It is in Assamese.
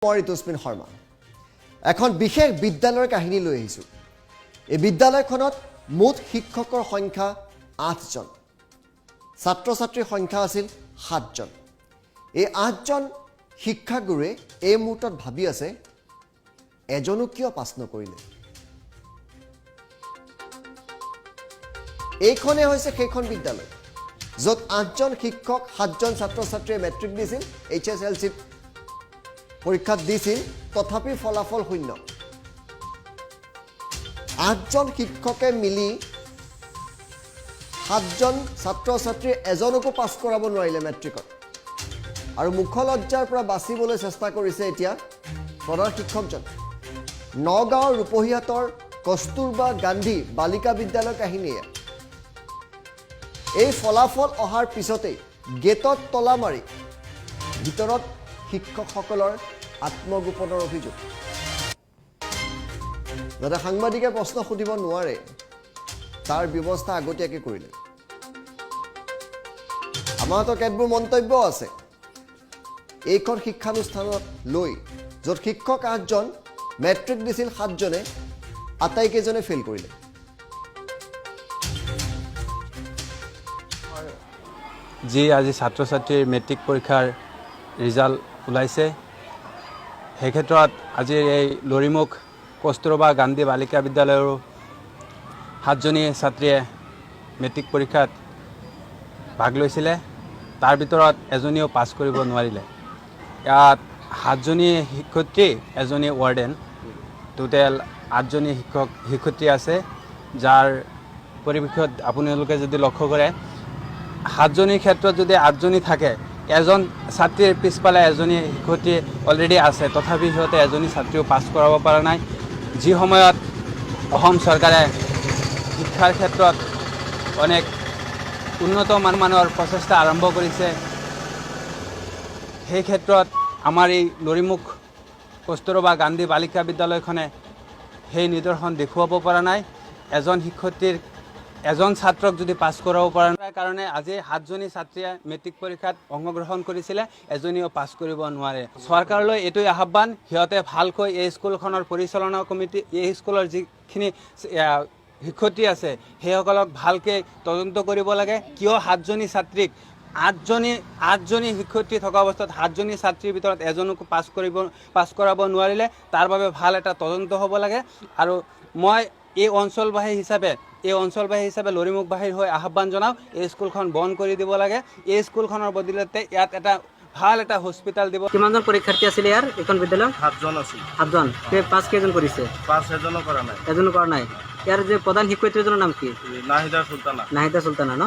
মই ঋতুস্মিন শৰ্মা। এখন বিশেষ বিদ্যালয়ৰ কাহিনী লৈ আহিছোঁ। এই বিদ্যালয়খনত মুঠ শিক্ষকৰ সংখ্যা আঠজন, ছাত্ৰ ছাত্ৰীৰ সংখ্যা আছিল সাতজন। এই আঠজন শিক্ষাগুৰুৱে এই মুহূৰ্তত ভাবি আছে, এজনো কিয় পাছ নকৰিলে? এইখনেই হৈছে সেইখন বিদ্যালয় য'ত আঠজন শিক্ষক, সাতজন ছাত্ৰ ছাত্ৰীয়ে মেট্ৰিক দিছিল, এইচএছএলচিত পৰীক্ষাত দিছিল, তথাপি ফলাফল শূন্য। আঠজন শিক্ষকে মিলি সাতজন ছাত্ৰ ছাত্ৰীয়ে এজনকো পাছ কৰাব নোৱাৰিলে মেট্ৰিকত আৰু মুখলজ্জাৰ পৰা বাচিবলৈ চেষ্টা কৰিছে এতিয়া প্ৰধান শিক্ষকজন। নগাঁৱৰ ৰূপহীহাটৰ কস্তুৰবা গান্ধী বালিকা বিদ্যালয়ৰ কাহিনী এয়া। এই ফলাফল অহাৰ পিছতেই গেটত তলা মাৰি ভিতৰত শিক্ষকসকলৰ আত্মগোপনৰ অভিযোগ, যাতে সাংবাদিকে প্ৰশ্ন সুধিব নোৱাৰে তাৰ ব্যৱস্থা আগতীয়াকৈ কৰিলে। আমাৰ হাতত কেতবোৰ মন্তব্য আছে এইখন শিক্ষানুষ্ঠানত লৈ, য'ত শিক্ষক আঠজন, মেট্ৰিক দিছিল সাতজনে, আটাইকেইজনে ফেইল কৰিলে। যি আজি ছাত্ৰ ছাত্ৰীৰ মেট্ৰিক পৰীক্ষাৰ ৰিজাল্ট ওলাইছে, সেই ক্ষেত্ৰত আজিৰ এই লৰিমুখ কস্তুৰবা গান্ধী বালিকা বিদ্যালয়ৰো সাতজনী ছাত্ৰীয়ে মেট্ৰিক পৰীক্ষাত ভাগ লৈছিলে। তাৰ ভিতৰত এজনীও পাছ কৰিব নোৱাৰিলে। ইয়াত সাতজনী শিক্ষয়িত্ৰী, এজনী ৱাৰ্ডেন, টোটেল আঠজনী শিক্ষক শিক্ষয়িত্ৰী আছে, যাৰ পৰিপ্ৰেক্ষিতত আপোনালোকে যদি লক্ষ্য কৰে, সাতজনীৰ ক্ষেত্ৰত যদি আঠজনী থাকে, এজন ছাত্ৰীৰ পিছফালে এজনী শিক্ষয়িত্ৰী অলৰেডি আছে, তথাপি সিহঁতে এজনী ছাত্ৰীও পাছ কৰাব পৰা নাই। যি সময়ত অসম চৰকাৰে শিক্ষাৰ ক্ষেত্ৰত অনেক উন্নত মানৰ প্ৰচেষ্টা আৰম্ভ কৰিছে, সেই ক্ষেত্ৰত আমাৰ এই লৰিমুখ কস্তুৰবা গান্ধী বালিকা বিদ্যালয়খনে সেই নিদৰ্শন দেখুৱাব পৰা নাই। এজন শিক্ষয়িত্ৰীৰ এজন ছাত্ৰক যদি পাছ কৰাব পৰা নাই কাৰণে আজি সাতজনী ছাত্ৰীয়ে মেট্ৰিক পৰীক্ষাত অংশগ্ৰহণ কৰিছিলে, এজনীও পাছ কৰিব নোৱাৰে। চৰকাৰলৈ এইটোৱে আহ্বান, সিহঁতে ভালকৈ এই স্কুলখনৰ পৰিচালনা কমিটি, এই স্কুলৰ যিখিনি শিক্ষয়িত্ৰী আছে সেইসকলক ভালকৈ তদন্ত কৰিব লাগে। কিয় সাতজনী ছাত্ৰীক আঠজনী শিক্ষয়িত্ৰী থকা অৱস্থাত সাতজনী ছাত্ৰীৰ ভিতৰত এজনকো পাছ কৰাব নোৱাৰিলে, তাৰ বাবে ভাল এটা তদন্ত হ'ব লাগে। আৰু মই এই অঞ্চলবাসী হিচাপে লৰিমুখবাসীৰ হৈ আহ্বান জনাওঁ, এই স্কুলখন বন্ধ কৰি দিব লাগে। এই স্কুলখনৰ বদলতে ইয়াত এটা ভাল এটা হস্পিটেল দিব। কিমানজন পৰীক্ষাৰ্থী আছিলে ইয়াৰ এইখন বিদ্যালয়ত? সাতজন আছিল। সাতজন। পাছ কেইজন কৰিছে? পাছ এজনো কৰা নাই। এজনো কৰা নাই। ইয়াৰ যে প্ৰধান শিক্ষয়িত্ৰীজনৰ নাম কি? নাহিদা চুলতানা। নাহিদা চুলতানা ন?